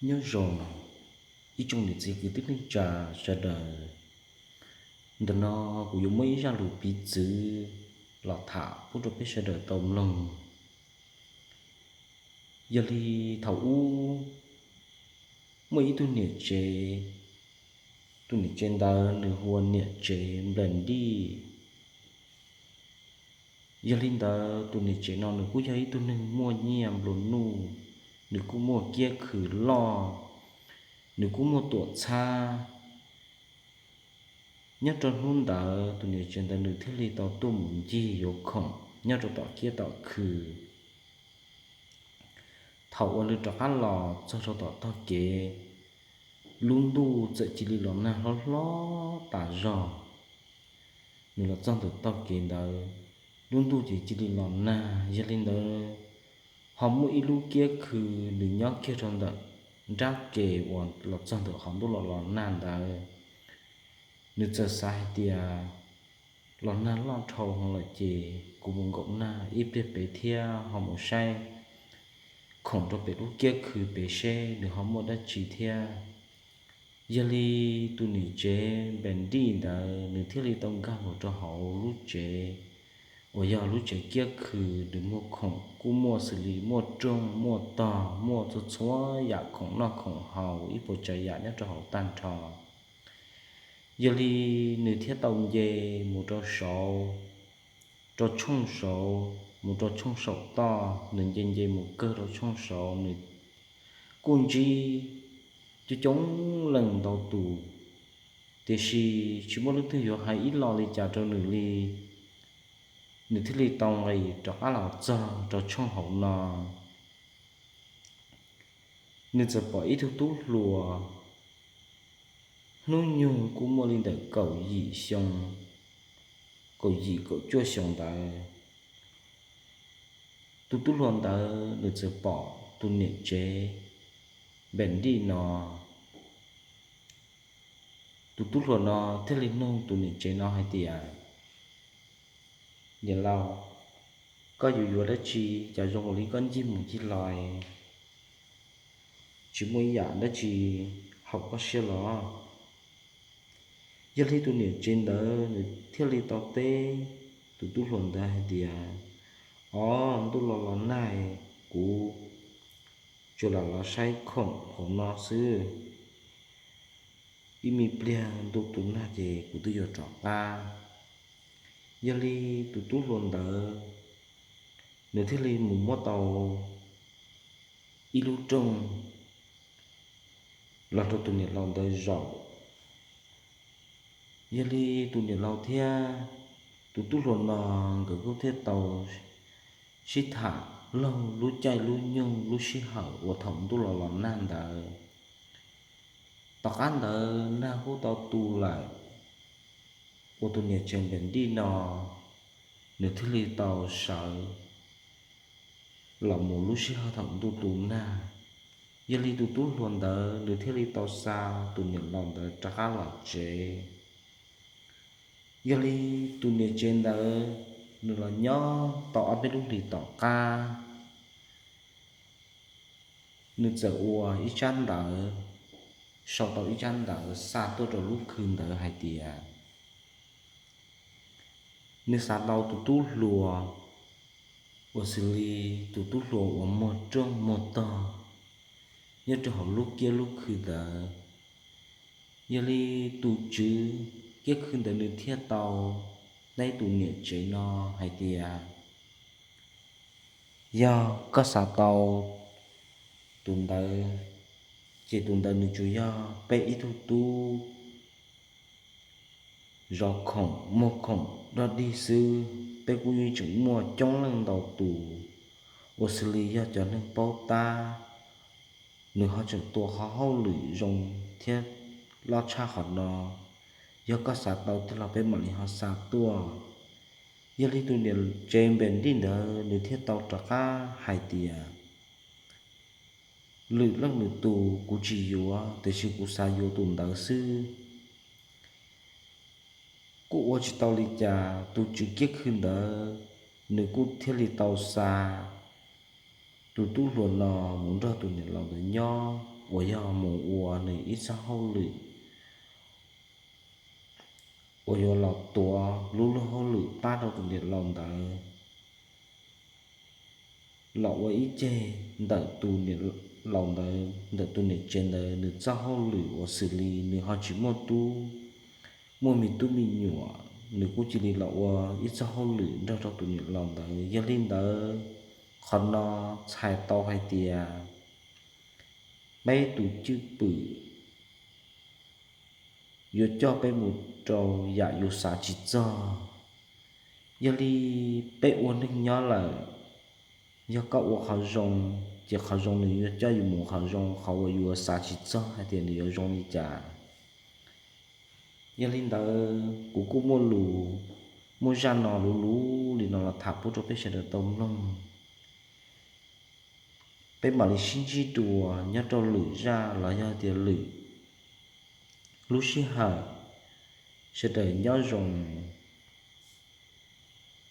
Nyob zoo ib tsoom niam txiv kwv tij neej tsa sawv daws. Ntawm no kuv yuav muaj ib zaj lus piv txwv los tham pub rau peb sawv daws tau mloog. Yog li thaum ub muaj ib tug niam tsev, tus niam tsev ntawd nws hu ua niam tsev Nplas Dij. Yog li ntawd tus niam tsev no nws kuj yog ib tug neeg muaj nyiaj nplua nuj, nws kuj muaj kiab khw loj, nws kuj muaj tuam txhab. Nyob rau hnub ntawd tus niam tsev ntawd nws thiaj li tau tuaj mus ncig yuav khoom nyob rau tom kiab tom khw. Thaum uas nws rov qab los txog rau tom tog kev, lub ntuj txawm cia li los nag hlob hlob tas zog. Nws los txog ntawm tog kev ntawd, lub ntuj ces cia li los nag. Yog li ntawd ho muaj ib lub kiab khw, nws nyob kiag rau ntawm nrab ke uas los txog ntawm qhov ntuj los los nag ntawd. Nws txawm xav hais tias, los nag loj dhau hwv lawm ces kuv mus nkaum nag ib pliag pem thiab ho mus saib khoom rau pem lub kiab khw pem seb nws ho muaj dab tsi thiab. Yog li tus niam tsev Nplas Dij ntawd nws thiaj li tau nkag mus rau hauv lub tsev uas yog lub tsev kiab khw. Nws muaj khoom kuj muaj xws li muaj rooj, muaj tog, muaj txhua txhua yam khoom noj khoom haus ib puas tsav yam nyob rau hauv tag nrho. Yog li nws thiaj tau nce mus rau saud, rau tshooj saud, mus rau tshooj saum toj. Nws nce nce mus kawg rau tshooj saud, nws kuj ntsib coob coob leej ntau tus, tiam sis tsis muaj leej twg yuav hais ib lo li cas rau nws li. Nws thiaj li tau nqis rov qab los txog rau tshooj hauv no. Nws txawm pom ib tug tub hluas hnub nyoog kuj muaj li ntawm kaum yim xyoo, kaum yim kaum cuaj xyoo ntawd. Tus tub hluas ntawd nws txawm pom tus niam tsev Nplas Dij no. Tus tub hluas no thiaj li nug tus niam tsev no hais tias, niam laus, koj yuav yuav dab tsi, cas zoo li koj ncig mus ncig los tsis muaj ib yam dab tsi haum koj siab los? Yog li tus niam tsev ntawd nws thiaj li tau teb tus tub hluas ntawd hais tias, o, ntuj los los nag, kuv tsuas lam los saib khoom hauv no xwb. Ib me pliag ntuj tu nag ces kuv twb yuav rov qab. Yog li tus tub hluas ntawd nws thiaj li mus muab tau ib lub rooj los rau tus niam laus ntawd zaum. Yog li tus niam laus thiab tus tub hluas no nkawd kuj thiaj tau sib tham laug lub caij lub nyoog lub sij hawm uas thaum ntuj los los nag ntawd. Tom qab ntawd nag kuj tau tu lawm, uas tus niam tsev Nplas Dij no nws thiaj li tau sawv los mus lub sij hawm thaum ntuj tu nag. Yog li tus tub hluas ntawd nws thiaj li tau xa tus niam laus ntawd rov qab los tsev. Yog li tus niam tsev ntawd nws los nyob tau ob peb lub hlis tom qab, nws txawm ua ib tsab ntawv, sau tau ib tsab ntawv xa tuaj rau lub khw ntawd hais tias, nws xav tau tus tub hluas uas xws li tus tub hluas uas muag rooj muag tog nyob rau hauv lub kiab lub khw ntawd. Yog li tus tswv kiab khw ntawd nws thiaj tau teb tus niam tsev no hais tias, yog koj xav tau tus ntawd, ces tus ntawd nws tsuas yog peb ib tug tub zov khoom muag khoom dog dig xwb. Peb kuj yeej tseem muaj coob leej ntau tus uas xws li yog cov neeg paub tab, nws ho tseem tua qhov hauj lwm zoo thiab loj tshaj qhov no. Yog koj xav tau tag los peb mam li ho xa tuaj. Yog li tus niam tsev Nplas Dij ntawd nws thiaj tau rov qab hais tias, lwm leej lwm tus kuv tsis yuav, tiam sis kuv xav yuav tus ntawd xwb. Kuj ua tsis tau li cas, tus tswv kiab khw ntawd nws kuj thiaj li tau xa tus tub hluas no mus nrog tus niam laus ntawd nyob. uas yog mus ua nws ib txoj hauj lwm uas yuav los tuav lub lub hauj lwm pab rau tus niam laus ntawd los ua ib ceg ntawm tus niam laus ntawd, ntawm tus niam tsev ntawd nws txoj hauj lwm uas xws li nws ho tsis muaj tub, muaj me tub me nyuam, nws kuj cia li los ua ib txoj hauj lwm nrog rau tus niam laus ntawd. Yog li ntawd, qhov no txhais tau hais tias peb tus cwj pwm yuav coj peb mus rau yam yus xav tsis txog. Yog li peb ua neeg nyob lawm, yog koj ua qhov zoo, ces qhov zoo nws yuav coj yus mus qhov zoo, qhov uas yus xav tsis txog hais tias nws yuav zoo li cas. Yog li ntawd kuv kuj muaj lus, muaj zaj no luv luv li no los tham pub rau peb sawv daws tau mloog. Peb mam li sib ntsib dua nyob rau lwm zaj los yog tias lwm lub sij hawm. Sawv daws nyob zoo.